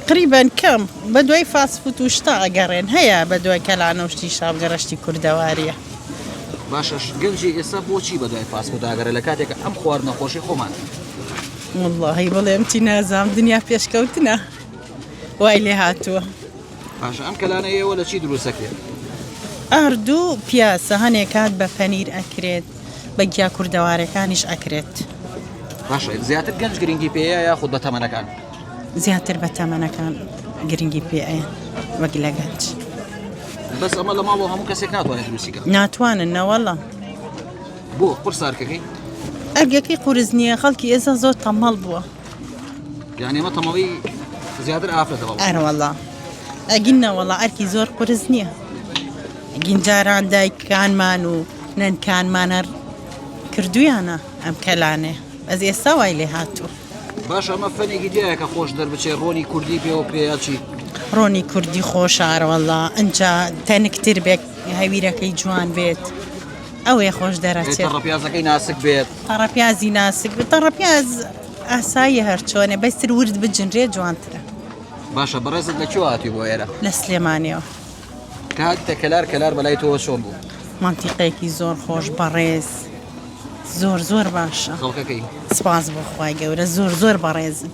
تەقریبەن کەم بە دوای فاست فوت و شتا ئەگەڕێن هەیە بە دوای کەلانە و شتی شا بگەڕێ شتی کوردەواریە. باشە گەنجی ئێستا بۆچی بە دوای فاست فوت ئەگەڕێ لە کاتێک ئەم خواردنە خۆشی خۆمانە؟ وەڵڵاهی بڵێم چی نازانم دنیا پێشکەوتنە وای لێ هاتووە. باشە ئەم کەلانە ئێوە لە چی دروست ئەکرێت؟ ئارد و پیاسە هەنێ کات بە پەنیر ئەکرێت بە گیا کوردەوارەکانیش ئەکرێت. باشە زیاتر گەنج گرنگی پێیە یاخود بە تەمەنەکان؟ زیاتر بە تەمەنەکان گرنگی پێ ئەیەن وەک لە گەنج. بەس ئەمە لە ماڵەوە هەموو کەسێک ناتوانێت دروستی کات. ناتوانن نەوەڵا. بۆ قورسە ئەرکەکەی؟ ئەرکەکەی قورس نییە خەڵکی ئێستا زۆر تەمەڵ بووە. یعنی ئەمە تەمەڵی زیاتر ئافرەتە بەڵام. ئەرەوەڵا ئەگین نەوەڵا ئەرکی زۆر قورس نییە. ئەگین جاران دایکانمان و نەنکانمان هەر کردویانە ئەم کەلانێ بەس ئێستا وای لێ هاتووە. باشە ئەمە فەنێکی دیایە کە خۆش دەربچێ ڕۆنی کوردی پێوە بکرێ یا چی؟ ڕۆنی کوردی خۆشە ئەرەوەڵا ئنجا تەنکتر بێت هەویرەکەی جوان بێت ئەوەیە خۆش دەرەچێت. تەڕەپیازەکەی ناسک بێت. تەڕەپیازی ناسک بێت تەڕەپیاز ئاساییە هەرچۆنێ بەس تر ورد بجنرێ جوانترە. باشە بەڕێزت لە کوێوە هاتووی بۆ ئێرە؟ لە سلێمانیەوە. کە هاتیتە کەلار کەلار بەلای تۆوە چۆن بوو؟ مەنتیقەیەکی زۆر خۆش بەڕێز زۆر زۆر باشە. خەڵکەکەی؟ سپاس بۆ خوای گەورە زۆر زۆر بەڕێزن.